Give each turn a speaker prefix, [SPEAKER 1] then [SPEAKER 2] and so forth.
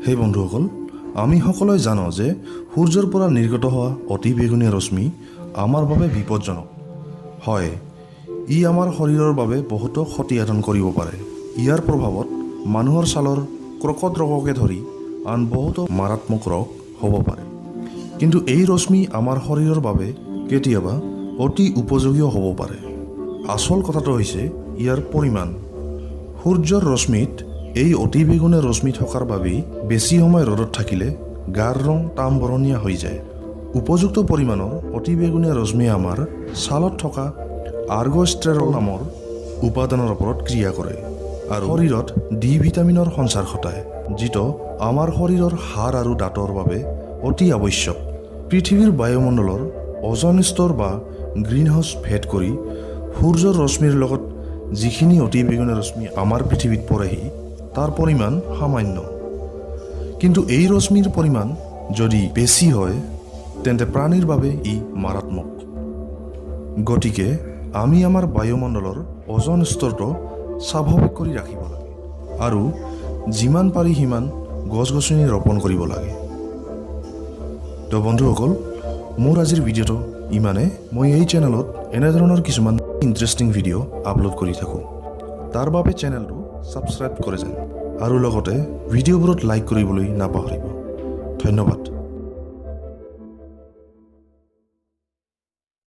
[SPEAKER 1] সেই বন্ধুসকল, আমি সকলোৱে জানো যে সূৰ্যৰ পৰা নিৰ্গত হোৱা অতি বেঙুনীয়া ৰশ্মি আমাৰ বাবে বিপদজনক হয়। ই আমাৰ শৰীৰৰ বাবে বহুতো ক্ষতি সাধন কৰিব পাৰে। ইয়াৰ প্ৰভাৱত মানুহৰ ছালৰ কৰ্কট ৰোগকে ধৰি আন বহুতো মাৰাত্মক ৰোগ হ'ব পাৰে। কিন্তু এই ৰশ্মি আমাৰ শৰীৰৰ বাবে কেতিয়াবা অতি উপযোগীও হ'ব পাৰে। আচল কথাটো হৈছে ইয়াৰ পৰিমাণ। সূৰ্যৰ ৰশ্মিত এই অতি বেঙুনীয়া ৰশ্মি থকাৰ বাবেই বেছি সময় ৰ'দত থাকিলে গাৰ ৰং তামবৰণীয়া হৈ যায়। উপযুক্ত পৰিমাণৰ অতি বেঙুনীয়া ৰশ্মিয়ে আমাৰ ছালত থকা আৰ্গষ্টেৰল নামৰ উপাদানৰ ওপৰত ক্ৰিয়া কৰে আৰু শৰীৰত ডি ভিটামিনৰ সঞ্চাৰ ঘটায়, যিটো আমাৰ শৰীৰৰ হাড় আৰু দাঁতৰ বাবে অতি আৱশ্যক। পৃথিৱীৰ বায়ুমণ্ডলৰ অ'জন স্তৰ বা গ্ৰীণ হাউচ ভেদ কৰি সূৰ্যৰ ৰশ্মিৰ লগত যিখিনি অতি বেঙুনীয়া ৰশ্মি আমাৰ পৃথিৱীত পৰেহি, তাৰ পৰিমাণ সামান্য। কিন্তু এই ৰশ্মিৰ পৰিমাণ যদি বেছি হয়, তেন্তে প্ৰাণীৰ বাবে ই মাৰাত্মক। গতিকে আমি আমাৰ বায়ুমণ্ডলৰ অ'জন স্তৰটো স্বাভাৱিক কৰি ৰাখিব লাগে আৰু যিমান পাৰি সিমান গছ গছনি ৰোপণ কৰিব লাগে। তো বন্ধুসকল, মোৰ আজিৰ ভিডিঅ'টো ইমানে। মই এই চেনেলত এনেধৰণৰ কিছুমান ইণ্টাৰেষ্টিং ভিডিঅ' আপলোড কৰি থাকোঁ। তাৰ বাবে চেনেলটো ছাবস্ক্ৰাইব কৰে যেন আৰু লগতে ভিডিঅ'বোৰত লাইক কৰিবলৈ নাপাহৰিব। ধন্যবাদ।